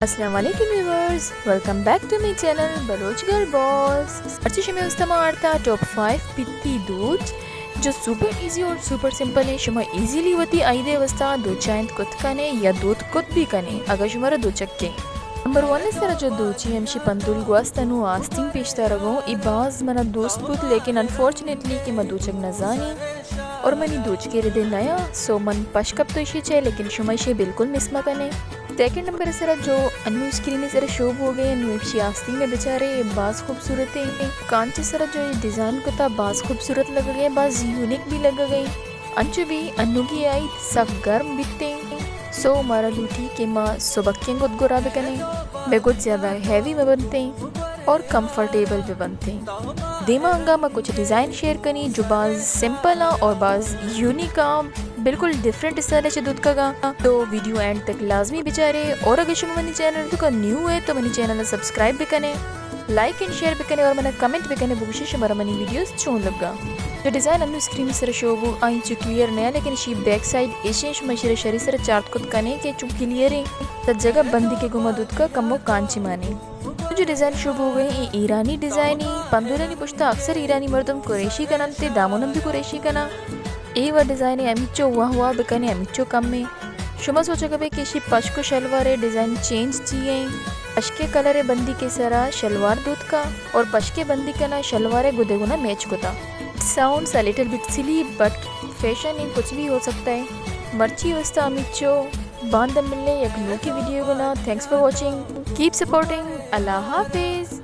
السلام علیکم viewers, welcome back to my channel Baloch girl boss. مرچی شمے استما آرتا ٹاپ فائیو پتی دوچ، جو سپر ایزی اور سپر سمپل ہیں۔ شما ایزیلی وتی عید ءِ واسطہ دوچائنت کت کنے یا دوت کت بھی کنے، اگر شمارا دوچک کے۔ نمبر ون سرا جو دوچی ہمشی پندول گوست انو آستین پیش دارگوں، ای باز منا دوست بود، لیکن انفارچونیٹلی کہ ما دوچک نزانی اور منی دوچکے ردے نیا، سو من پش کپتو ایشی چے، لیکن شما ایشی بالکل مس مکنے۔ سیکنڈ نمبر سرا جو انو اسکرین سرا شو بوگے، انو ایشی آستین بچارے، باز خوبصورت ہے۔ کانچ سرا جو یہ ڈیزائن کتا، باز خوبصورت لگگے، باز یونیک بھی لگگے۔ انچو بھی انوگی آئی سک گرم بیتے، سو مارا لوٹی کہ ما سبکیں گد گرا بکنے، بے گد زیادہ ہیوی مہ بنتے اور کمفرٹیبل بھی بنتے۔ دیما انگا ما کچھ ڈیزائن شیئر کنی جو باز سمپل آں اور باز یونیک آں، بالکل ڈیفرنٹ اسٹائل چہ دوتکگا۔ تو ویڈیو اینڈ تک لازمی بچارے، اور اگر شما منی چینل تو کا نیو ہے تو منی چینل سبسکرائب بکنے، لائک اینڈ شیئر بکنے اور منا کمنٹ بکنے، بگوشے شمارا منی ویڈیوز چون لگا۔ جو ڈیزائن انو اسکرین سر شو بو، آئی چو کلیئر نیا، لیکن شی بیک سائیڈ ایشیں، شما شیر شری سر چارت کت کنے کہ چو کلیئر ہیں۔ تا جگہ بندی کے گما دوتکا کمو کانچی مانے۔ جو ڈیزائن شو بوگے، اے ایرانی ڈیزائن ہے، پندولانی پشتا اکثر ایرانی مردم قریشی کنن تے دامونم بھی قریشی کنن۔ اے و ڈیزائن ہے، امیچو واہ واہ بکنے، امیچو کم ہے۔ شما سوچگا بے کہ شی پشک و شلوار ڈیزائن چینج چی ہیں؟ پشکے کلر بندی کے سرا شلوار دوتکا اور پشکے بندی کنا شلوار گدے گنا میچ کتا۔ Sounds a little bit silly but fashion in کچھ بھی ہو سکتا ہے۔ مرچی واسطہ امیچو، باندہ ملے یک نوکی ویڈیو گنا۔ Thanks for watching, keep supporting, اللہ حافظ۔